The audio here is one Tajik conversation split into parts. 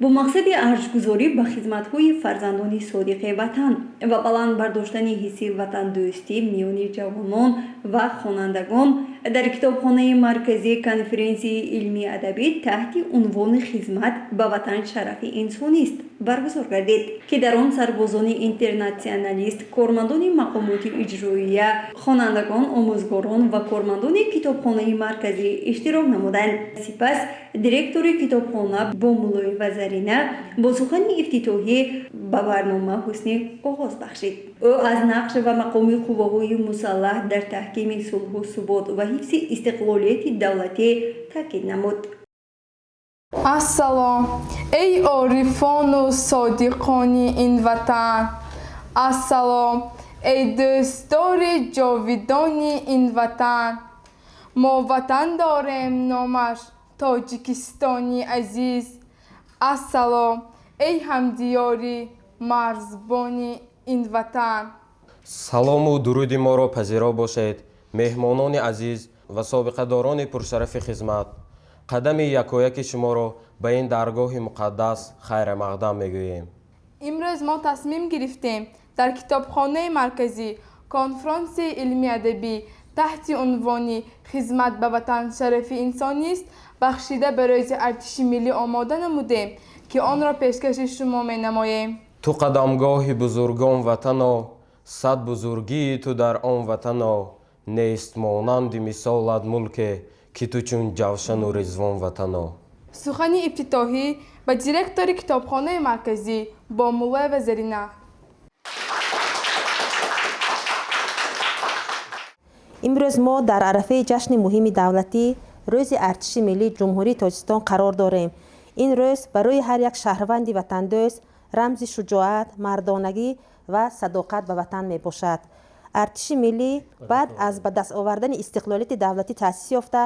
Бо мақсади арҷгузорӣ ба хизматҳои фарзандони содиқи ватан ва баланд бардоштани ҳисси ватандӯстӣ миёни ҷавонон ва хонандагон дар китобхонаи марказӣ конференсияи илмии адабӣ таҳти унвони «Хизмат ба ватан шарафи инсонист» баргузор гардид, ки дар он сарбозони интернатсионалист, кормандони мақомоти иҷроия, хонандагон, омӯзгорон ва кормандони китобхонаи марказӣ иштирок намуданд. Сипас директори китобхона Бомуллоева Зарина бо сухани ифтитоҳӣ ба барнома ҳусни оғоз бахшид. Ӯ аз нақш ва мақоми қувваҳои мусаллаҳ дар таҳкими сулҳу субот ва ҳифзи истиқлолияти давлатӣ таъкид намуд. Ассалом, эй орифону содиқони ин ватан! Ассалом, эй дӯстдори ҷовидони ин ватан! Мо ватан дорем, номаш Тоҷикистони азиз. Ассалом, эй ҳамдиёри марзбони ин ватан! Салому дуруди моро пазиро бошед, меҳмонони азиз ва собиқадорони пуршарафи хизмат. Қадами якояки шуморо ба ин даргоҳи муқаддас хайрамақдам мегӯем. Имрӯз мо тасмим гирифтем дар китобхонаи марказӣ конфронсияи илмии адабӣ таҳти унвони «Хизмат ба ватан шарафи инсонист» бахшида ба рӯзи артиши миллӣ омода намудем, ки онро пешкаши шумо менамоем. Ту қадамгоҳи бузургон, ватано, сад бузургии ту дар он, ватано. Нест монанди мисолат мулке, ки ту чун ҷавшану ризвон, ватано. Сухани ифтитоҳӣ ба директори китобхонаи марказӣ Бомуллоева Зарина. Имрӯз мо дар арафаи ҷашни муҳими давлатӣ, Рӯзи артиши миллии Ҷумҳурии Тоҷикистон қарор дорем. Ин рӯз барои ҳар як шаҳрванди ватандӯст рамзи шуҷоат, мардонагӣ ва садоқат ба ватан мебошад. Артиши миллӣ баъд аз ба даст овардани истиқлолияти давлатӣ таъсис ёфта,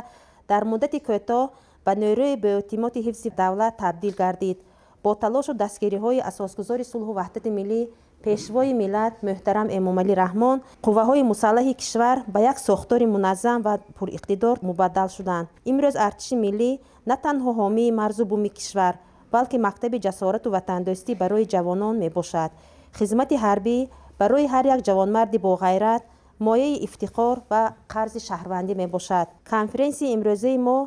дар муддати кӯтоҳ ба нерӯи боэътимоди ҳифзи давлат табдил гардид. Бо талошу дастгириҳои асосгузори сулҳу ваҳдати миллӣ, Пешвои миллат муҳтарам Эмомалӣ Раҳмон, қувваҳои мусаллаҳи кишвар ба як сохтори муназзам ва пуриқтидор мубаддал шуданд. Имрӯз артиши миллӣ на танҳо ҳомии марзу буми кишвар, балки мактаби ҷасорату ватандӯстӣ барои ҷавонон мебошад. Хизмати ҳарбӣ барои ҳар як ҷавонмарди боғайрат мояи ифтихор ва қарзи шаҳрвандӣ мебошад. Конференсияи имрӯзаи мо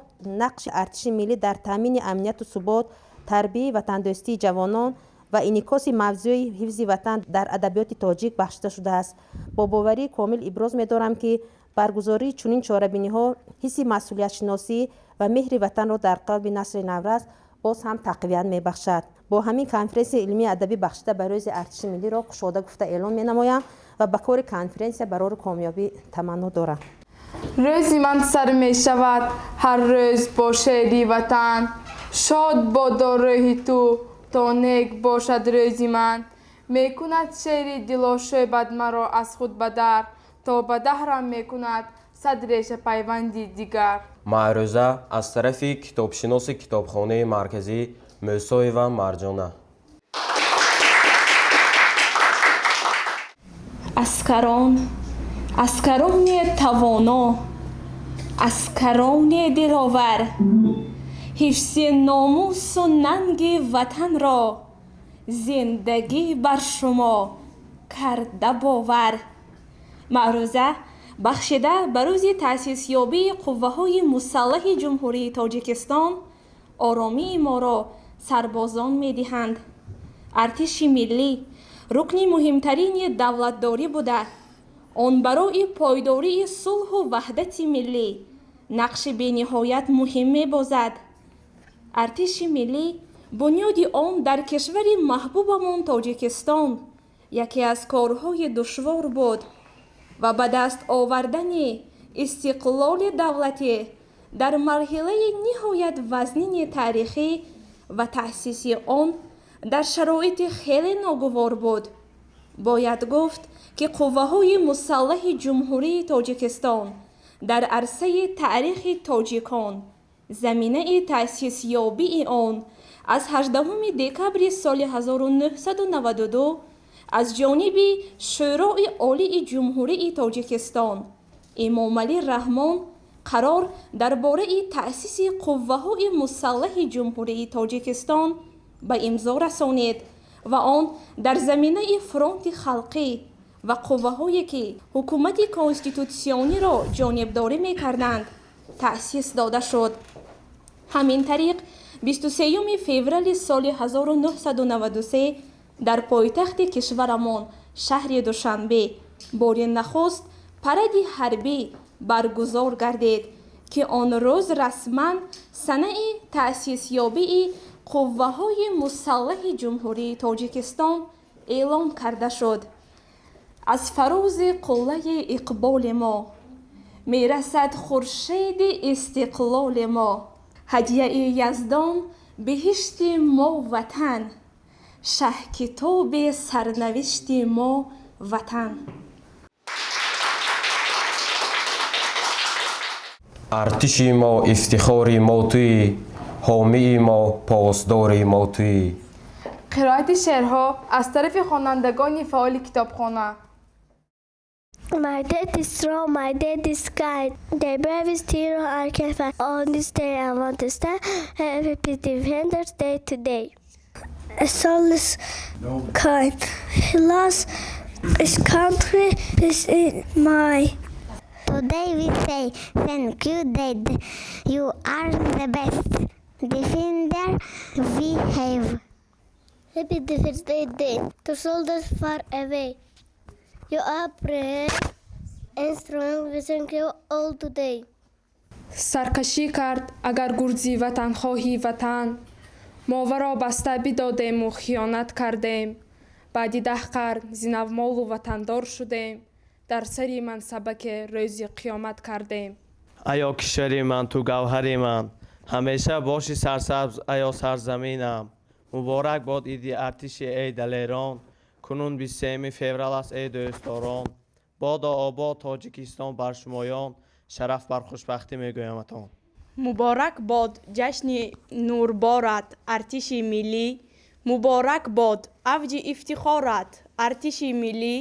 нақши артиши миллӣ дар таъмини амнияту субот, тарбияи ватандӯстии ҷавонон ва инъикоси мавзӯи ҳифзи ватан дар адабиёти тоҷик бахшида шудааст. Бо боварии комил иброз медорам, ки баргузории чунин чорабиниҳо ҳисси масъулиятшиносӣ ва меҳри ватанро дар қалби насли наврас боз ҳам тақвият мебахшад. Бо ҳамин конференсияи илмии адабӣ бахшида ба рӯзи артиши миллиро кушода гуфта эълон менамоям ва ба кори конференсия барору комёбӣ таманно дорам. Рӯзи ман сар мешавад ҳар рӯз бо шеъри ватан. Шод бодо рӯҳи ту, то нек бошад рӯзи ман. Мекунад шеъри дилошӯбат маро аз худ ба дар, то ба даҳрам мекунад сад реша пайванди дигар. Маърӯза аз тарафи китобшиноси китобхонаи марказӣ Мӯсоева Марҷона. Аскарон, аскарони тавоно, аскарони диловар, ҳифзи номусу нанги ватанро зиндагӣ бар шумо карда бовар. Маърӯза бахшида ба рӯзи таъсисёбии қувваҳои мусаллаҳи Ҷумҳурии Тоҷикистон. Оромии моро сарбозон медиҳанд. Артиши миллӣ рукни муҳимтарини давлатдорӣ буда, он барои пойдории сулҳу ваҳдати миллӣ нақши бениҳоят муҳим мебозад. Артиши миллӣ, бунёди он дар кишвари маҳбубамон Тоҷикистон яке аз корҳои душвор буд ва ба даст овардани истиқлоли давлатӣ дар марҳилаи ниҳоят вазнини таърихӣ ва таъсиси он дар шароити хеле ногувор буд. Бояд гуфт, ки қувваҳои мусаллаҳи Ҷумҳурии Тоҷикистон дар арсаи таърихи тоҷикон заминаи таъсисёбии он аз 18 декабри соли 1992 аз ҷониби Шӯрои Олии Ҷумҳурии Тоҷикистон Эмомалӣ Раҳмон қарор дар бораи таъсиси қувваҳои мусаллаҳи Ҷумҳурии Тоҷикистон Ба имзо расонид ва он дар заминаи фронти халқӣ ва қувваҳое, ки ҳукумати конститутсиониро ҷонибдорӣ мекарданд, таъсис дода шуд. Ҳамин тариқ, 23 феврали соли 1993 дар пойтахти кишварамон, шаҳри Душанбе, бори нахуст паради ҳарбӣ баргузор гардид, ки он рӯз расман санаи таъсисёбии Қувваҳои мусаллаҳи Ҷумҳурии Тоҷикистон эълон карда шуд. Аз фарози қуллаи иқболи мо мерасад хуршеди истиқлоли мо. Ҳадияи Яздон, биҳишти мо Ватан, шаҳкитоби сарнавишти мо Ватан. Артиши мо, ифтихори мо туӣ, ҳомии мо, посдори мо туӣ. Қироати шеърҳо аз тарафи хонандагони фаъоли китобхона. My dad is strong, my dad is kind. The bravest hero I can find. On this day I want to stand. Happy Defenders Day today. A soul is kind. He loves his country, is in my. Today we say thank you, Dad. You are the best defender we have. Happy Defense Day, Day to soldiers far away. You are brave and strong. We thank you all today. Саркашӣ кард агар гурзи ватанхоҳи ватан, мо варо баста бидодему хиёнат кардем. Баъди 10 қарн зи навмолу ватандор шудем, дар сари мансабаке рӯзи қиёмат кардем. Аё кишвари ман, ту гавҳари ман, ҳамеша боши сарсабз, аё сарзаминам. Муборак бод иди артиши, эй далерон, кунун 23 феврал аст, эй дӯстдорон. Бодо обод Тоҷикистон бар шумоён, шараф бар хушбахтӣ мегӯяматон. Муборак бод ҷашни нурборат, артиши миллӣ. Муборак бод авҷи ифтихорат, артиши миллӣ.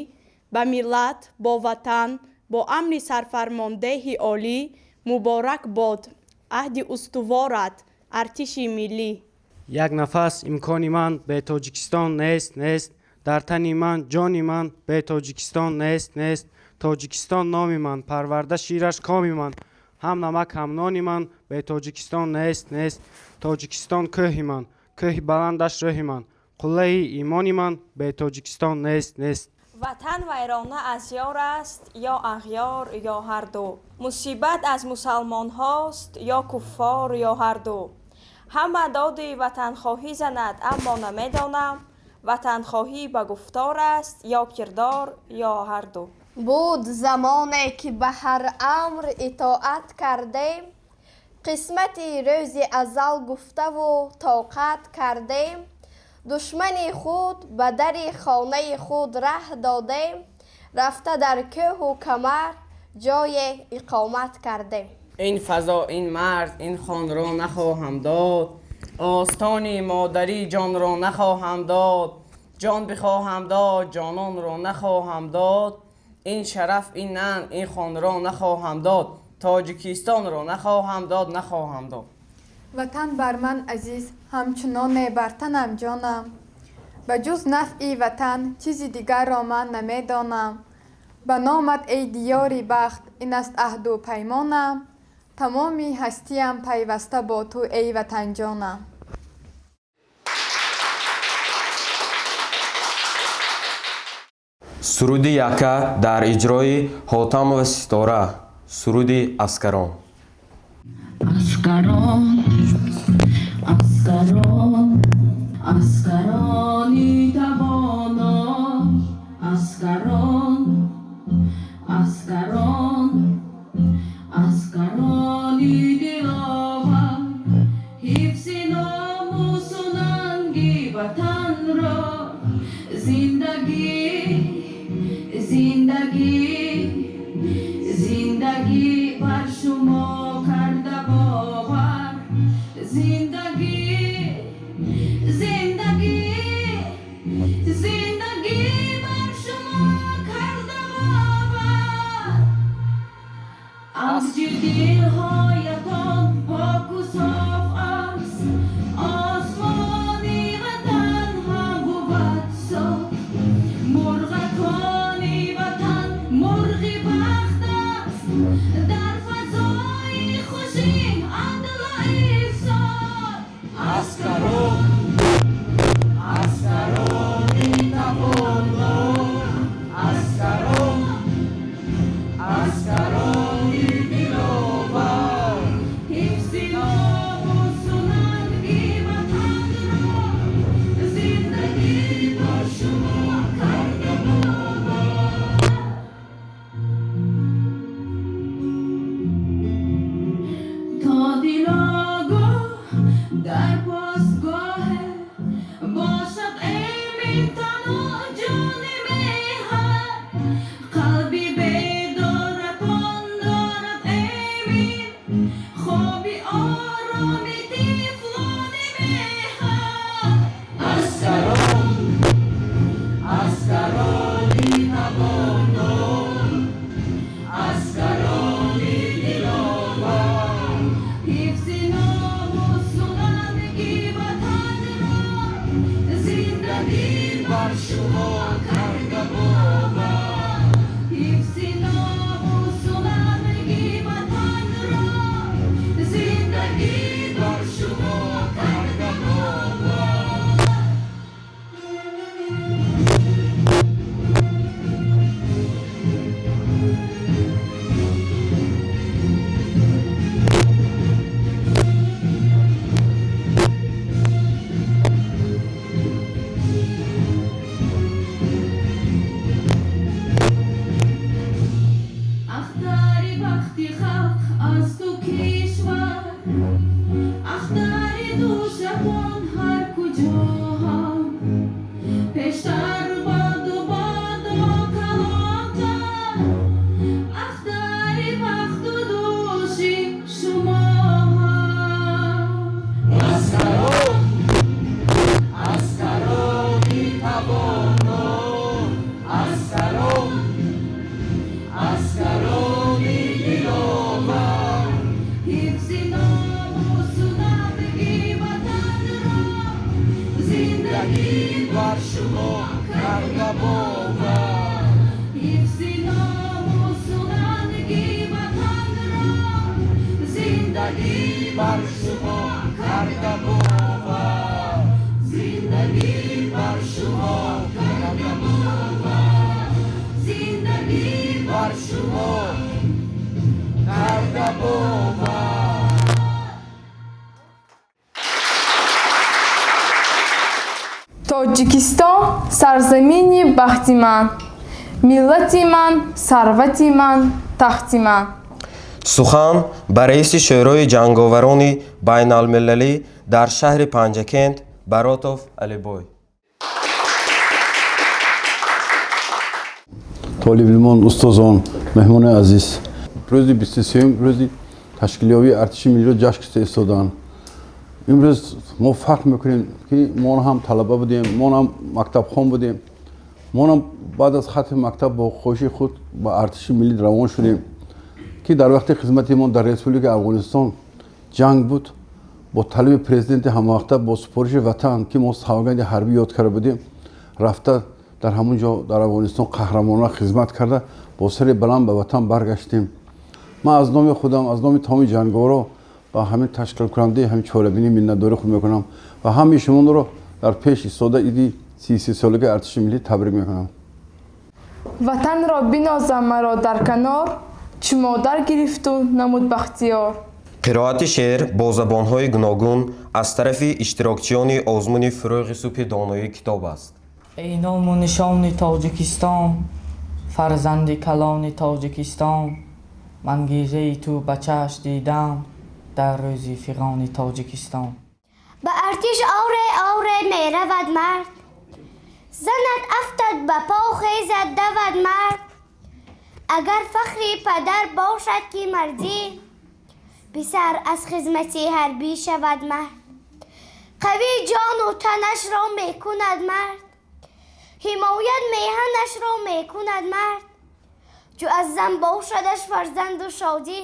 Ба миллат, бо ватан, бо амри сарфармондеҳи олӣ. Муборак бод аҳди устуворат, артиши миллӣ. Як нафас имкони ман бе Тоҷикистон нест, нест. Дар тани ман ҷони ман бе Тоҷикистон нест, нест. Тоҷикистон номи ман, парварда шираш коми ман, ҳам намак, ҳам нони ман бе Тоҷикистон нест, нест. Тоҷикистон кӯҳи ман, кӯҳи баландаш рӯҳи ман, қуллаи имони ман бе Тоҷикистон нест, нест. Ватан вайрона аз ёр аст ё ағёр ё ҳарду. Мусибат аз мусалмонҳост ё куффор ё ҳарду. Ҳама доди ватанхоҳӣ занад, аммо намедонам, ватанхоҳӣ ба гуфтор аст ё кирдор ё ҳарду. Буд замоне, ки ба ҳар амр итоат кардем, қисмати рӯзи азал гуфтаву тоқат кардем, душмани худ ба дари хонаи худ раҳ додем, рафта дар кӯҳу камар ҷое иқомат кардем. Ин фазо, ин марз, ин хонро нахоҳам дод, остони модарӣ ҷонро нахоҳам дод, ҷон бихоҳам дод, ҷононро нахоҳам дод, ин шараф, ин нанг, ин хонро нахоҳам дод, Тоҷикистонро нахоҳам дод, нахоҳам дод. Ватан бар ман азиз, ҳамчуноне бар танам ҷонам. Ба ҷуз нафъи ватан чизи дигарро ман намедонам. Ба номат, эй диёри бахт, ин аст аҳду паймонам. Тамоми ҳастиям пайваста бо ту, эй ватанҷонам. Суруди яка дар иҷрои Ҳотамова Ситора, суруди аскарон. Аскарон, аскарон, аскарони тавоно, аскарон, аскарон, аскарони диловар, ҳифзи номусу нанги ватанро, зиндагӣ, зиндагӣ, зиндагӣ бар шумо карда бовар, зиндагӣ, зиндагӣ, зиндагӣ бар шумо карда бовар. Авҷи дилҳоятон поку соф аст, осмони ватан. Зиндагӣ бар шумо карда бовар, ҳифзи номусу нанги ватанро зиндагӣ бар шумо карда бовар. Ахтари бахти халқ аз ту кишвар, ахтари душатон ҳар куҷо ҳам. Пештар боду бодо калонтар, ахтари бахту души шумо ҳам. Аскарон, аскарони тавоно, аскарон, аскарони диловар, ҳифзи номусу нанги ватанро зиндагӣ бар шумо карда бовар, ҳифзи номусу нанги ватанро зиндагӣ бар шумо карда бовар, зиндагӣ бар шумо карда бовар, зиндагӣ бар шумо карда бовар. Тоҷикистон сарзамини бахти ман, миллати ман, сарвати ман, тахти ман. Сухан ба раиси Шӯрои ҷанговарони байналмилалӣ дар шаҳри Панҷакент Баротов Алибой. Толибилмон, устозон, меҳмонои азиз, рӯзи 23-юм рӯзи ташкилёбии артиши миллиро ҷашн гирифта истоданд. Имрӯз мо фахр мекунем, ки мо ҳам талаба будем, мо ҳам мактабхон будем, мо ҳам баъд аз хатми мактаб бо хоҳиши худ ба артиши миллӣ равон шудем, ки дар вақти хизмати мо дар Республикаи Афғонистон ҷанг буд. Бо талаби президенти ҳамавақта, бо супориши ватан, ки мо савганди ҳарбӣ ёд карда будем, рафта дар ҳамон ҷо дар Афғонистон қаҳрамонона хизмат карда, бо сари баланд ба ватан баргаштем. Ман аз номи худам, аз номи тамоми ҷанговаро ба ҳамин ташкилкунандаи ҳамин чорабинӣ миннатдорӣ худ мекунам ва ҳамаи шуморо дар пеш истода иди 33 солагии артиши миллӣ табрик мекунам. Ватанро бинозам маро дар канор, чу модар гирифту намуд бахтиёр. Қироати шеър бо забонҳои гуногун аз тарафи иштирокчиёни озмуни «Фурӯғи субҳи доноӣ китоб аст». Эй ному нишони Тоҷикистон, фарзанди калони Тоҷикистон, ман гиряи ту ба чашм дидам дар рӯзи фиғони Тоҷикистон. Ба артиш оре, оре меравад мард, занад афтад ба по, хезад, давад мард. Агар фахри падар бошад ки мардӣ, писар аз хизмати ҳарбӣ шавад мард. Қавӣ ҷону танашро мекунад мард, ҳимоят меҳанашро мекунад мард. Чу аз зан бошадаш фарзанду шодӣ,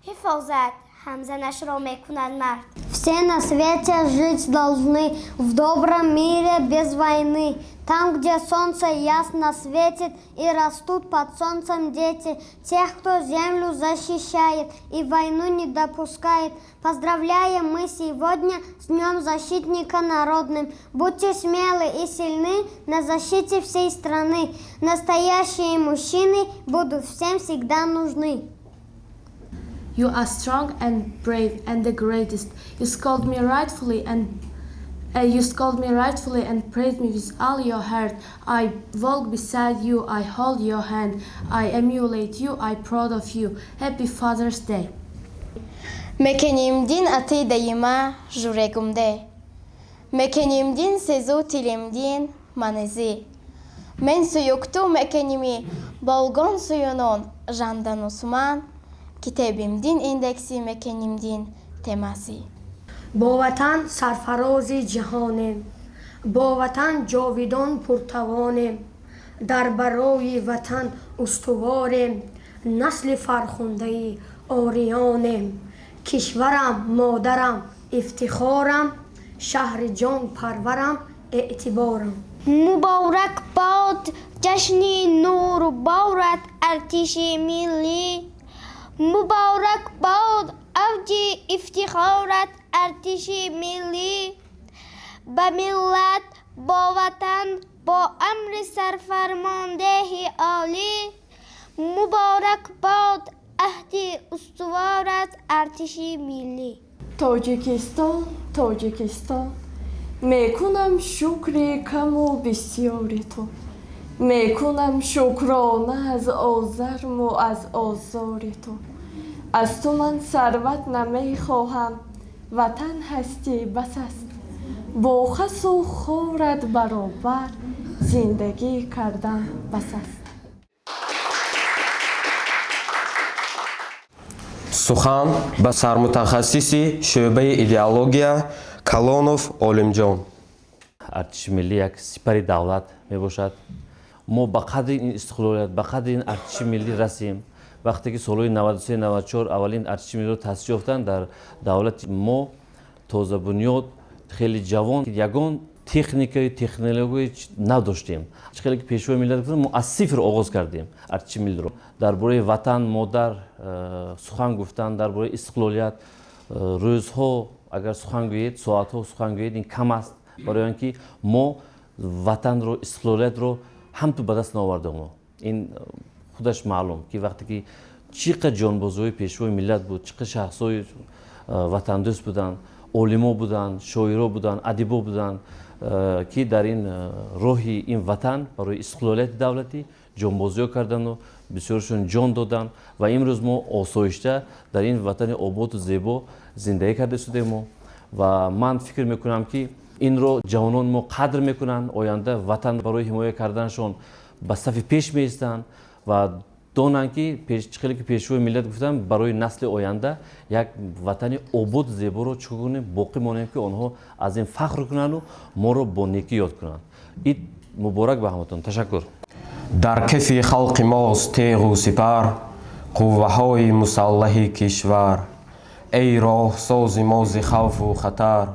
ҳифозат ҳамзанашро мекунад мард. Все на свете жить должны в добром мире без войны. Там, где солнце ясно светит и растут под солнцем дети, тех, кто землю защищает и войну не допускает. Поздравляем мы сегодня с Днем Защитника Народным. Будьте смелы и сильны на защите всей страны. Настоящие мужчины будут всем всегда нужны. You are strong and brave and the greatest. You scold me rightfully and praise me with all your heart. I walk beside you, I hold your hand, I emulate you, I proud of you. Happy Father's Day. Mekenimdin atı dayıma juregumde. Mekenimdin sezu tilimdin manezi. Men suyuktu mekenimi bolgon suyunun jandan Usman. Kitebimdin indeksi mekenimdin temasi. Бо ватан сарфарози ҷаҳонем, бо ватан ҷовидон пуртавонем, дар барои ватан устуворем, насли фархундаи ориёнем. Кишварам, модарам, ифтихорам, шаҳри ҷон парварам, Эътиборам. Муборак бод ҷашни нурборат Артиши миллӣ. Муборак бод авҷи ифтихорат Артиши миллӣ. Ба миллат, бо ватан, бо амри сарфармондеҳи олӣ. Муборак бод аҳди устуворат Артиши миллӣ. Тоҷикистон, Тоҷикистон, мекунам шукри каму бисёри ту. Мекунам шукрона аз озарму аз озори ту. Аз ту ман сарват намехоҳам, ватан ҳастӣ бас аст. Бо хасу хорат баробар зиндагӣ кардан бас аст. Сухан ба сармутахассиси шӯъбаи идеология Калонов Олимҷон. Артиши миллӣ як сипари давлат мебошад. Мо ба қадри ин истиқлолият, ба қадри ин артиши миллӣ расем. Вақте ки солҳои 93-94 аввалин артиши миллиро таъсис ёфтанд, дар давлати мо тозабунёд, хеле ҷавон, ягон техникаю технология надоштем. Хеле ки пешвои миллат гуфтанд, мо аз сифр оғоз кардем артиши миллиро. Дар бораи ватан, модар сухан гуфтан, дар бораи истиқлолият рӯзҳо агар сухан гӯед, соатҳо сухан гӯед, ин кам аст, барои он ки мо ватанро, истиқлолиятро ҳамту ба даст наовардем. Ин худаш маълум ки вақте ки чӣ қадр ҷонбозиҳои пешвои миллат буд, чӣ қадр шахсҳои ватандӯст буданд, олимо буданд, шоиро буданд, адибо буданд, ки дар ин роҳи ин ватан барои истиқлолияти давлатӣ ҷонбозиҳо карданду бисёршон ҷон доданд ва имрӯз мо осоишта дар ин ватани ободу зебо зиндагӣ карда истодаем. Ва ман фикр мекунам, ки инро ҷавонони мо қадр мекунанд, оянда ватан барои ҳимоя карданашон ба сафи пеш меистанд ва донанд, ки чӣ хеле ки пешвои миллат гуфтанд, барои насли оянда як ватани ободу зеборо чӣ кунем, боқӣ монем, ки онҳо аз ин фахр кунанду моро бо некӣ ёд кунанд. Ид муборак ба ҳаматон. Ташаккур. Дар кафи халқи мост теғу сипар, қувваҳои мусаллаҳи кишвар. Эй роҳсози мо зи хавфу хатар,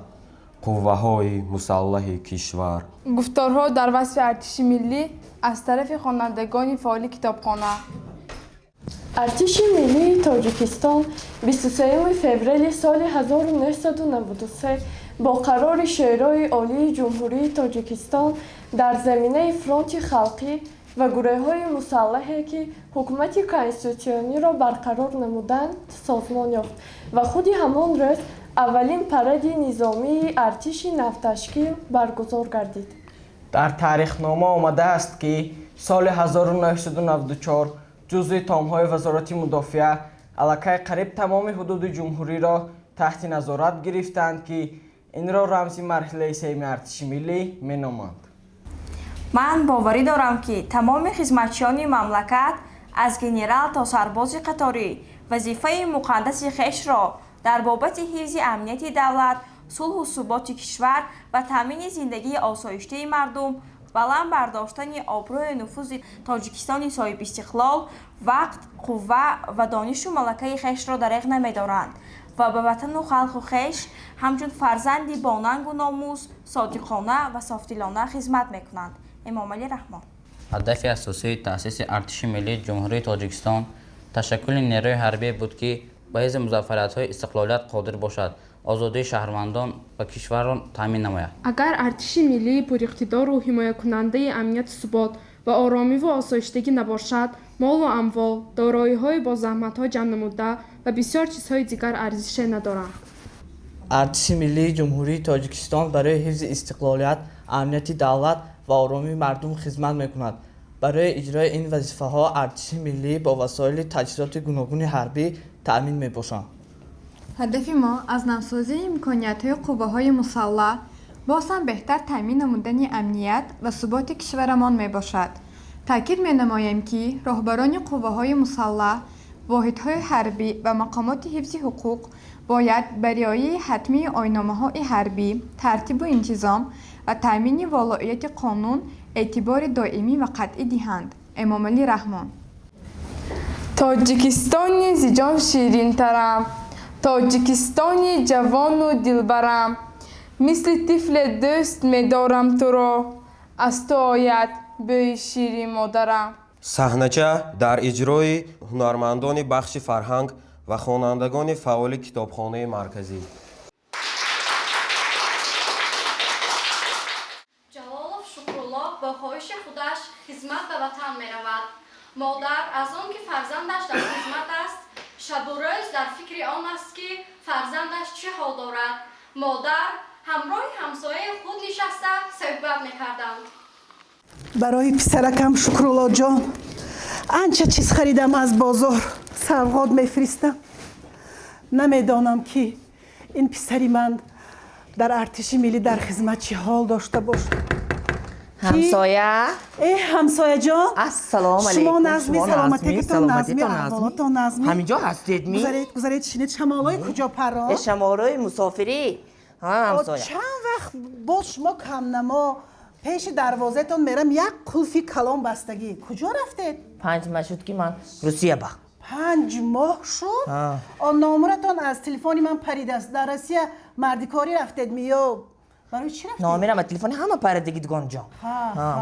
қувваҳои мусаллаҳи кишвар. Гуфторҳо дар васфи артиши миллӣ аз тарафи хонандагони фаъоли китобхона. Артиши миллии Тоҷикистон 23 феврали соли 1993 бо қарори Шӯрои Олии Ҷумҳурии Тоҷикистон дар заминаи фронти халқӣ ва гурӯҳҳои мусаллаҳе, ки ҳукумати конститутсиониро барқарор намуданд, созмон ёфт ва худи ҳамон рӯз аввалин паради низомии артиши навташкил баргузор гардид. Дар таърихнома омадааст, ки соли 1994 ҷузъи томҳои Вазорати мудофиа аллакай қариб тамоми ҳудуди ҷумҳуриро таҳти назорат гирифтанд, ки инро рамзи марҳилаи сеюми артиши миллӣ меноманд. Ман боварӣ дорам, ки тамоми хизматчиёни мамлакат аз генерал то сарбози қаторӣ вазифаи муқаддаси хешро дар бобати ҳифзи амнияти давлат, сулҳу суботи кишвар ва таъмини зиндагии осоиштаи мардум, баланд бардоштани обрӯю нуфузи Тоҷикистони соҳибистиқлол вақт, қувва ва донишу малакаи хешро дареғ намедоранд ва ба ватану халқу хеш ҳамчун фарзанди бонангу номус содиқона ва софдилона хизмат мекунанд. Эмомалӣ Раҳмон. Ҳадафи асосии таъсиси артиши миллии Ҷумҳурии Тоҷикистон ташаккули нерӯи ҳарбие буд, ки ба ҳифзи музаффариятҳои истиқлолият қодир бошад, озодии шаҳрвандон ва кишварро таъмин намояд. Агар артиши миллии пуриқтидору ҳимоякунандаи амнияту субот ва оромиву осоиштагӣ набошад, молу амвол, дороиҳои бо заҳматҳо ҷамъ намуда ва бисёр чизҳои дигар арзише надоранд. Артиши миллии Ҷумҳурии Тоҷикистон барои ҳифзи истиқлолият, амнияти давлат ва оромии мардум хизмат мекунад. Барои иҷрои ин вазифаҳо артиши миллӣ бо васоили таҷҳизоти гуногуни ҳарбӣ таъмин мебошанд. Ҳадафи мо аз навсозии имкониятҳои қувваҳои мусаллаҳ боз ҳам беҳтар таъмин намудани амният ва суботи кишварамон мебошад. Таъкид менамоем, ки роҳбарони қувваҳои мусаллаҳ, воҳидҳои ҳарбӣ ва мақомоти ҳифзи ҳуқуқ бояд ба риояи ҳатмии оинномаҳои ҳарбӣ, тартибу интизом ва таъмини волоияти қонун эътибори доимӣ ва қатъӣ диҳанд. Эмомалӣ Раҳмон. Тоҷикистони зиҷон ширинтарам, Тоҷикистони ҷавону дилбарам, Мисли тифле дӯст медорам туро, аз ту ояд бӯи шири модарам. Саҳнача дар иҷрои ҳунармандони бахши фарҳанг ва хонандагони фаъоли китобхонаи марказӣ. Ҷалолов Шукрулло бо хоҳиши худаш хизмат ба ватан меравад. Модар аз он ки фарзандаш дар хизмат аст, шабу рӯз дар фикри он аст, ки фарзандаш чӣ ҳол дорад. Модар ҳамроҳи ҳамсояи худ нишаста суҳбат мекарданд. Барои писаракам Шукруллоҷон анча чиз харидам аз бозор, савғот мефиристам. Намедонам, ки ин писари ман дар артиши миллӣ дар хизмат чӣ ҳол дошта бошад. Ҳамсоя. Э, ҳамсояҷон. Ассалому алайкум. Шумо нағзми? Саломатиатон нағзми? Аҳволотон нағзми? Ҳаминҷо ҳастед ми? Гузаред, гузаред, шинед. Шамолҳои куҷо парон? Э, шамолҳои мусофирӣ, ҳамсоя. Чанд вақт боз шумо камнамо пеши дарвозаатон мерам, як қулфи калон бастагӣ. Куҷо рафтед? 5 моҳ шуд, ки ман Русия ба. 5 моҳ шуд? Он номератон аз телефони ман паридааст. Дар Россия мардикорӣ рафтед ми ё барои чӣ рафтед? Номерам аз телефони ҳама паридагӣ, дугонаҷон,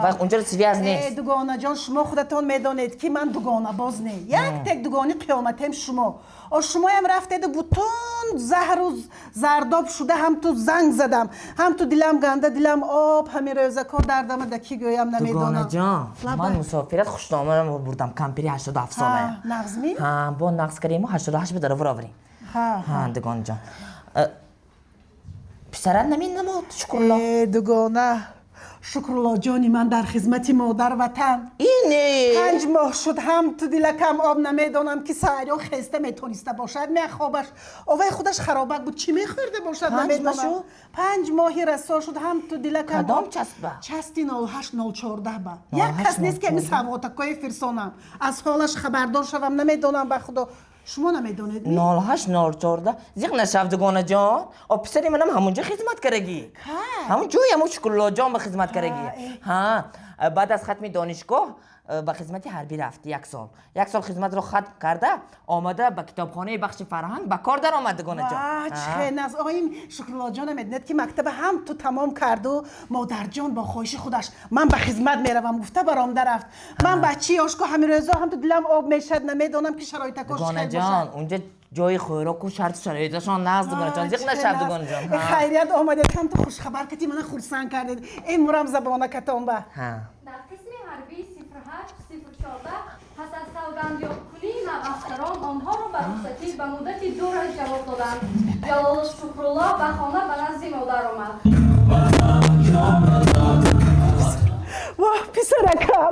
ва унҷо связь нест. Э, дугонаҷон, шумо худатон медонед, ки ман дугонабоз не, як тек дугони қиёматем шумо. О, шумоям рафтеду бутун заҳру зардоб шуда. Ҳам ту занг задам, ҳам ту дилам ганда, дилам об. Ҳамин рӯзако дардама да кӣ гӯям, намедонам. Дугонаҷон, ман мусофират хушномаам бурдам, кампири 87 сола. Нағзми? Бо нағз кардему, 88 ба даровар оварем. Дугонаҷон, писарат наминамуд, Шукрулло? Э, дугона, Шукруллоҷони ман дар хизмати модар ватан. Ине. 5 моҳ шуд, ҳам ту дилакам об. Намедонам, ки саҳарё хеста метониста бошад, мехобаш овай худаш харобак буд, чӣ мехӯрда бошад, намедонам. 5 моҳи расо шуд, ҳам ту дилакам. Кадом часть ба? Части 08014 ба. Як кас нест, ки ами савғотакҳои фирсонам, аз ҳолаш хабардор шавам. Намедонам, ба худо, шумо намедонед? 08014. Зиқ нашав, дугонаҷон. О, писари манам ҳамунҷо хизмат карагӣ, ҳамун ҷои ҳамун Шукруллоҷон ба хизмат карагӣ. Ҳа, баъд аз хатми донишгоҳ ба хизмати ҳарбӣ рафт. Як сол, як сол хизматро хатм карда омада, ба китобхонаи бахши фарҳанг ба кор даромад, дугонаҷон. Чхе наз. Оим Шукруллоҷона медонед, ки мактаба ҳам ту тамом карду, модарҷон, бо хоҳиши худаш ман ба хизмат меравам гуфта баромда рафт. Ман бачи ёшку, ҳамин рӯзо ҳам ту дилам об мешад. Намедонам, ки шароитакош. Дугонаҷон, унҷа ҷои хӯроку шарту шароиташон нағз, дугонаҷон, зиқ нашав, дугонаҷон. Хайрият, омадед, ҳам ту хушхабар кати мана хурсанд кардед. Ин мурам забонакатон ба. Дар қисми ҳарбии 08014 пас аз савгандёбкунии навафсарон онҳоро ба рухсатӣ ба муддати 2 рӯз ҷавоб доданд. Ҷалолов Шукрулло ба хона ба назди модар омад. Воҳ, писаракам!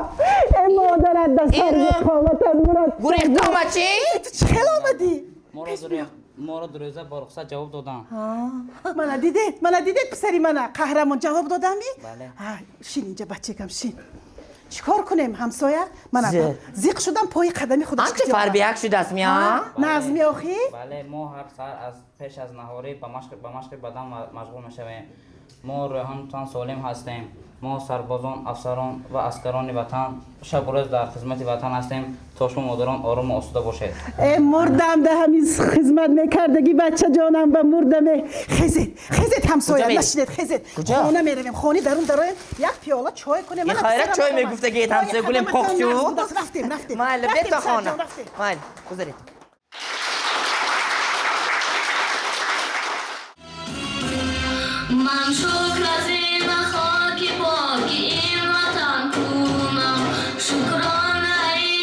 Э, модарат да сарги қоматат мурад. Гурехта омад чӣ? Ту чӣ хел омадӣ? Моро 2 рӯза бо рухсат ҷавоб доданд. Мана дидед, мана дидед, писари мана қаҳрамон ҷавоб додами. Бале. Шин инҷа, бачакам, шин. Чӣ кор кунем, ҳамсоя? Мана зиқ шудам, пои қадами худаш. Анча фарбияк шудааст мия. Нағзми охӣ? Бале, мо ҳар саҳар аз пеш аз наҳорӣ ба машқи бадан машғул мешавем. Мо рӯҳантон солим ҳастем. Мо сарбозон, афсарон ва аскарони ватан шабу рӯз дар хизмати ватан ҳастем, то шумо модарон орому осуда бошед. Э, мурдам да ҳамин хизмат мекардагӣ бачаҷонам ба мурдаме. Хезед, хезед, ҳамсоя, нашинед, хезед, хона меравем, хони дарун дароем, як пиёла чой кунем. Хайра, чой мегуфтагиед, ҳамсоя, гулем қоқчу. Рафтем, рафтем. Майли, бета хона, майли, гузаред. Ман шукр аз ин хоки поки ин ватан кунам, шукронаи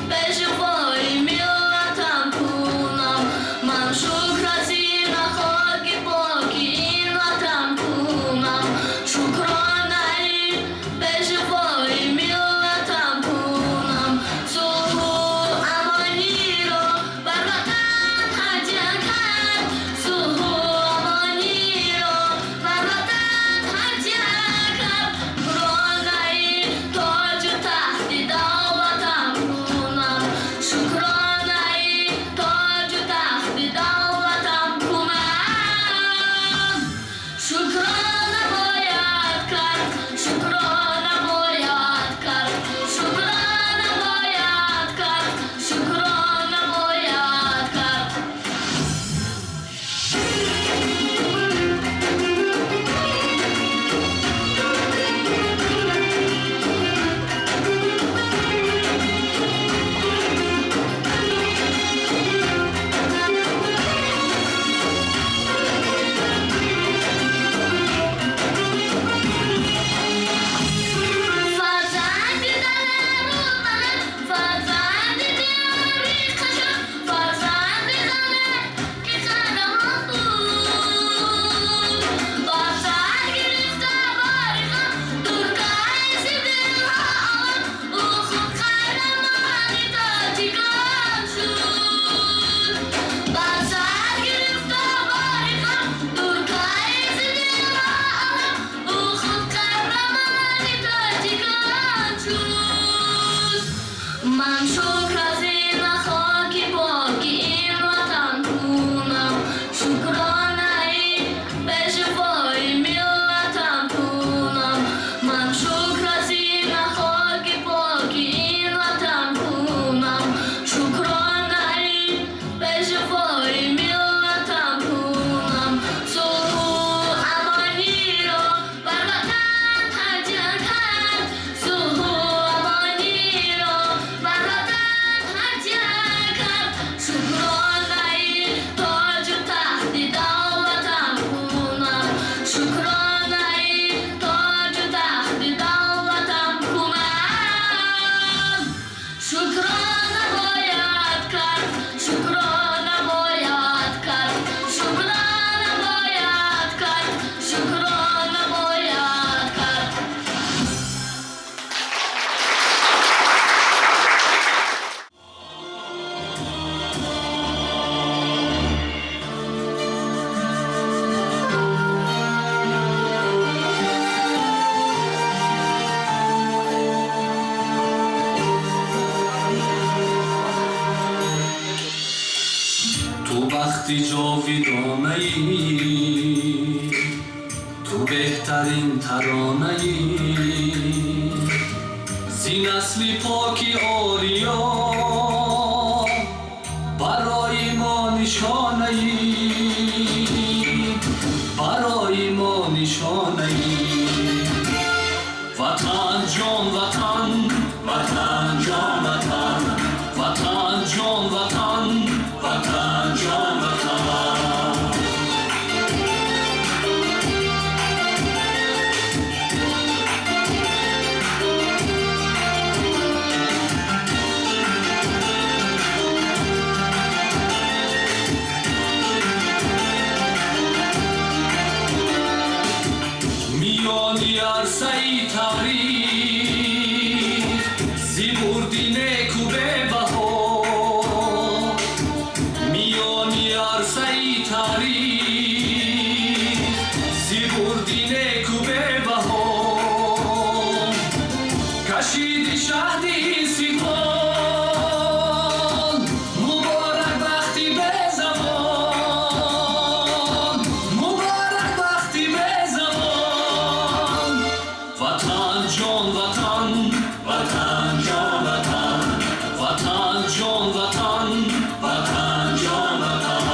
пешвои миллатам кунам. Ман шукр аз ин хоки поки ин ватан кунам, шукронаи пешвои миллатам кунам. Сулҳу амониро бар ватан ҳадя кард, сулҳу амониро бар ватан ҳадя кард. Дарахти ҷовидонаӣ, ту беҳтарин таронаӣ, зи насли поки ориё барои мо нишонаӣ, барои мо нишонаӣ. Ватан ҷон ватан, ватан ҷон ватан, ватан ҷон ватан, ватан ҷон ватан. Миёни арсаи таърих зи бурди неку бебаҳо, миёни арсаи таърих зи бурди неку бебаҳо, кашиди шаҳди истиқлол, муборак бахти безавол, муборак бахти безавол. Ватан ҷон ватан, ватан ҷон ватан, ватан ҷон ватан, ватан ҷон ватан.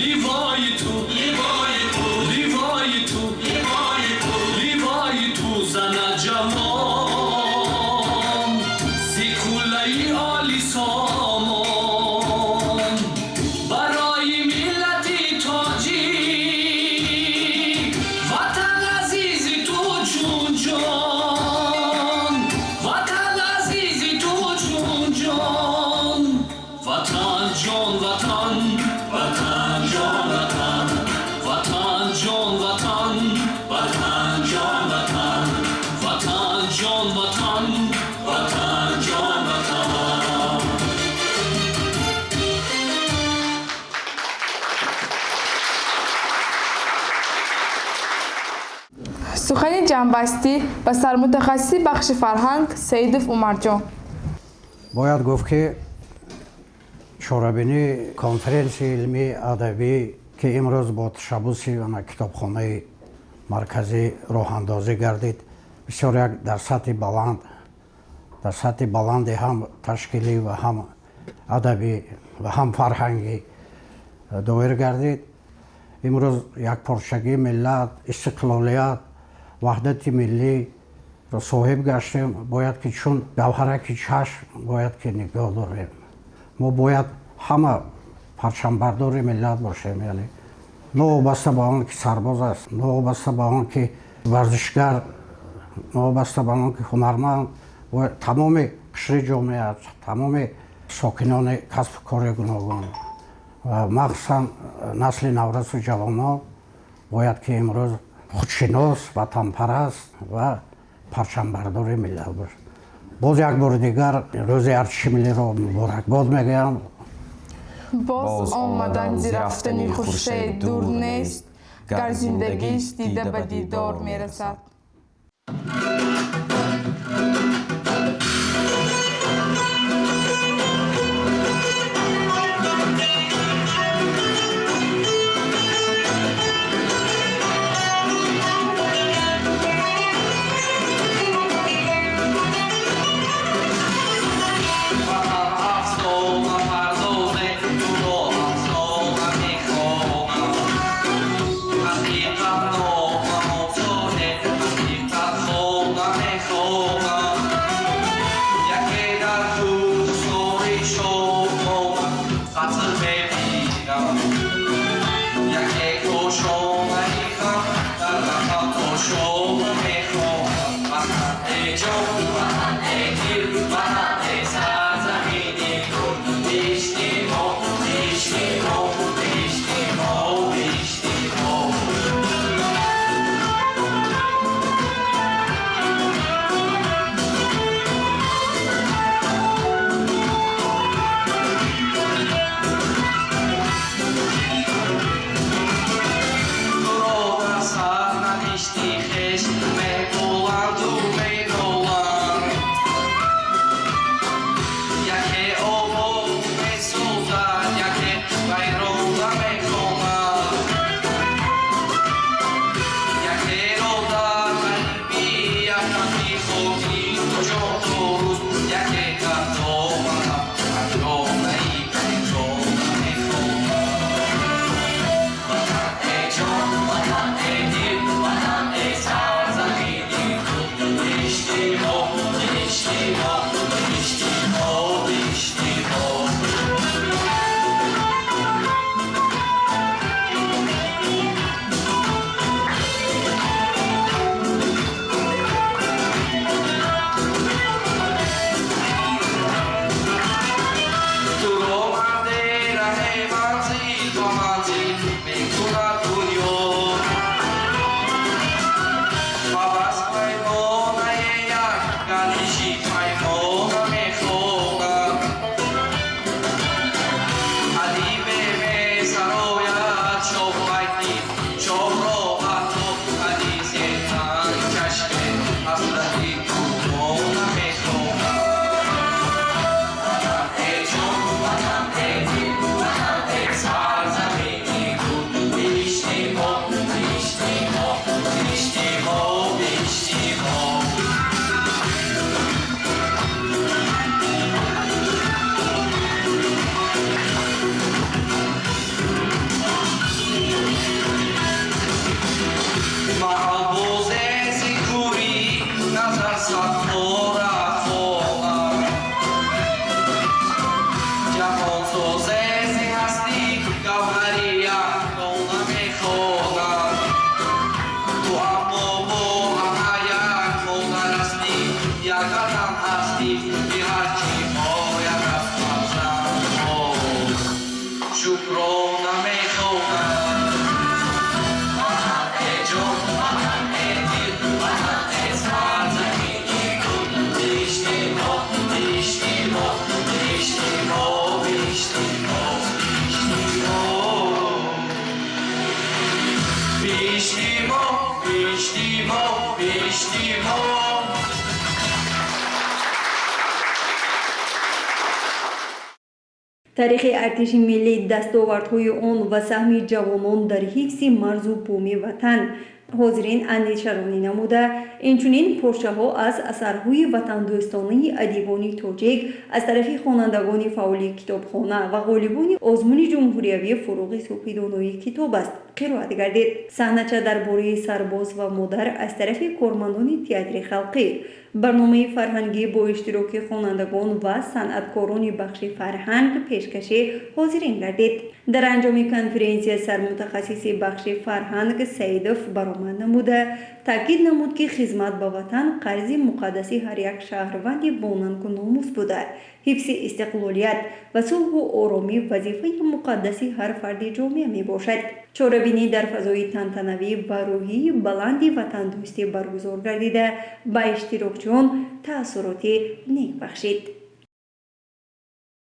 Ливои ту, ливои ту, ливои ту, ливои ту, ливои ту зана ҷавон, зи куллаи оли сомон, барои миллати тоҷик, ватан азизи ту чун ҷон, ватан азизи ту чун ҷон. Ватан ҷон ватан, ватан ҷон ватан, ватан ҷон ватан, ватан ҷон ватан, ватан ҷон ватан, ватан ҷон ватан. Сухани ҷамъбастӣ ба сармутахассиси бахши фарҳанг Саидов Умарҷон. Бояд гуфт, ки чорабинии конференсияи илмии адабӣ, ки имрӯз бо ташаббуси китобхонаи марказӣ роҳандозӣ гардид, бисёр як дар сатҳи баланд, дар сатҳи баланди ҳам ташкилӣ ва ҳам адабӣ ва ҳам фарҳангӣ доир гардид. Имрӯз якпорчагии миллат, истиқлолият, ваҳдати миллӣ соҳиб гаштем. Бояд ки чун гавҳараки чашм бояд ки нигоҳ дорем. Мо бояд ҳама парчамбардори миллат бошем, яъне новобаста ба он ки сарбоз аст, новобаста ба он ки варзишгар, новобаста ба он ки ҳунарманд, бояд тамоми қишри ҷомеа, тамоми сокинони касбу кори гуногун ва махсусан насли наврасу ҷавонон бояд ки имрӯз худшинос, ватанпараст ва парчамбардори миллат бошад. Боз як бори дигар рӯзи артиши миллиро муборакбод мегӯям. Боз омадан зи рафтани хуршед дур нест, гар зиндагиш дида ба дидор мерасад. Афсона пардозе, туро афсона мехонам. Ҳақиқат номаофсоне. را نمیخواهم. وطن ای جان، وطن ای دل، وطن ای سرزمینی گل، بهشت ما، بهشت ما، بهشت ما، بهشت ما، بهشت ما، بهشت ما، بهشت ما، بهشت ما. Таърихи артиши миллӣ, дастовардҳои он ва саҳми ҷавонон дар ҳифзи марзу буми ватан ҳозирин андешаронӣ намуда, инчунин порчаҳо аз асарҳои ватандӯстонаи адибони тоҷик аз тарафи хонандагони фаъоли китобхона ва ғолибони озмуни ҷумҳуриявии «Фуруғи субҳи китоб аст» қироат гардид. Саҳнача дар бораи сарбоз ва модар аз тарафи кормандони театри халқӣ, барномаи фарҳангӣ бо иштироки хонандагон ва санъаткорони бахши фарҳанг пешкаши ҳозирин гардид. Дар анҷоми конференсия сармутахассиси бахши фарҳанг Саидов баромад намуда, таъкид намуд, ки хизмат ба ватан қарзи муқаддаси ҳар як шаҳрванди бонангу номус буда, ҳифзи истиқлолият ва сулҳу оромӣ вазифаи муқаддаси ҳар фарди ҷомеа мебошад. Чорабинӣ дар фазои тантанавӣ ва рӯҳии баланди ватандӯстӣ баргузор гардида, ба иштирокчиён таассуроти нек бахшид.